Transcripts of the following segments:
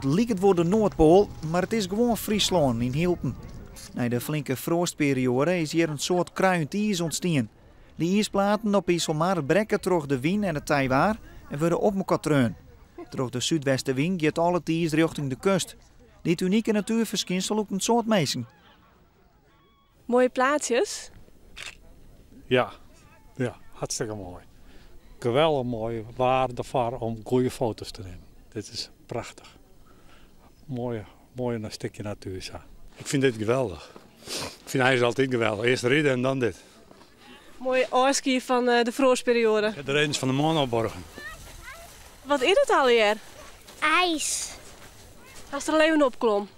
It liket wol de Noardpoal, mar it is gewoan Fryslân yn Hylpen. Nei de flinke froastperioade is hjir in soad kruiend iis ûntstien. De iisplaten op Iselmar brekke troch de wyn en it teiwaar en wurde op mekoar treaun. Troch de súdwestewyn giet al it iis rjochting de kust. Dit unike natuerferskynsel lûkt in soad minsken. Moaie plaatsjes? Ja, ja, hartstikke moai. Geweldich moai waar derfoar om goede foto's te nimmen. Dit is prachtich. Moai, moai in stikje natuer sa. Ik fyn dit geweldich. Ik fyn eins altyd geweldich. Earst ride en dan dit. Moai ôfskie fan de froastperioade. De redens fan de moanne opborgen. Wat is it allegear? IJs. Hast der al even opklom?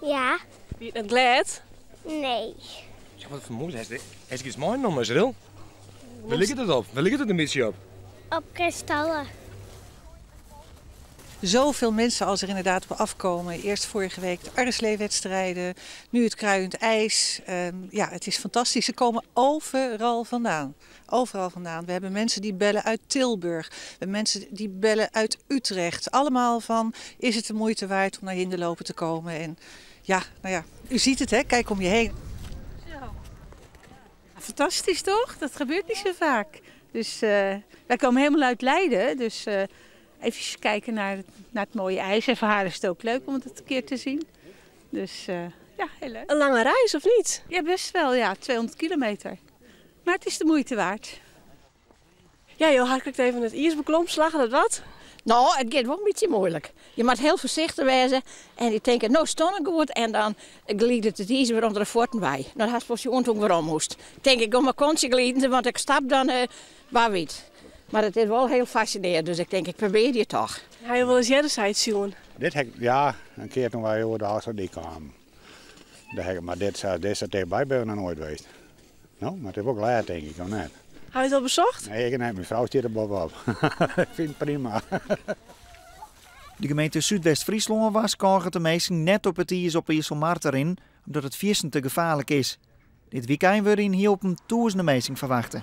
Ja. Wie it net glêd? Nee. Ja, wat fermoeid. Hast ik iets meinommen, Cyril? Wêr liket it op? Wêr liket it in bytsje op? Op kristallen. Zoveel mensen als er inderdaad op afkomen. Eerst vorige week de arresleewedstrijden, nu het kruiend ijs. Ja, het is fantastisch. Ze komen overal vandaan. Overal vandaan. We hebben mensen die bellen uit Tilburg. We hebben mensen die bellen uit Utrecht. Allemaal van, is het de moeite waard om naar Hindeloopen te komen? En ja, nou ja, u ziet het hè, kijk om je heen. Fantastisch toch? Dat gebeurt niet zo vaak. Dus wij komen helemaal uit Leiden, dus even kijken naar het mooie ijs. En voor haar is het ook leuk om het een keer te zien. Dus ja, heel leuk. Een lange reis of niet? Ja, best wel, ja, 200 kilometer. Maar het is de moeite waard. Ja, joh, hartelijk even it iis beklommen, slagge dat wat? Nou, it giet wol in bytsje muoilik. Je moat hiel foarsichtich wêze en ik tink, no stean ik goed en dan glidet it iis wer ûnder de fuotten wei. Dan hast wol sjoen toen ik werom moast. Tink ik, gean mar kontsje gliden, want ik stap dan, wa wit. Mar it is wol hiel fassinearjend, dus ik tink, ik probearje it toch. Ha je wolris earder sayts sjoen? Dit ha ik, ja, in kear toen wy oer de Ofslútdyk kamen. Dêr ha ik, mar dit, sa, dizze tichtby bin ik noch noait west. No, mar it is wol glêd tink ik, of net? Ha je it al besocht? Nee, ik net. Myn frou stiet der boppe-op. Ik fyn it prima. De gemeente Súdwest-Fryslân warskôget de minsken net op it iis op 'e Iselmar te rinnen, omdat it fierstente gefaarlik is. Dit wykein wurde yn Hylpen tûzenen minsken ferwachte.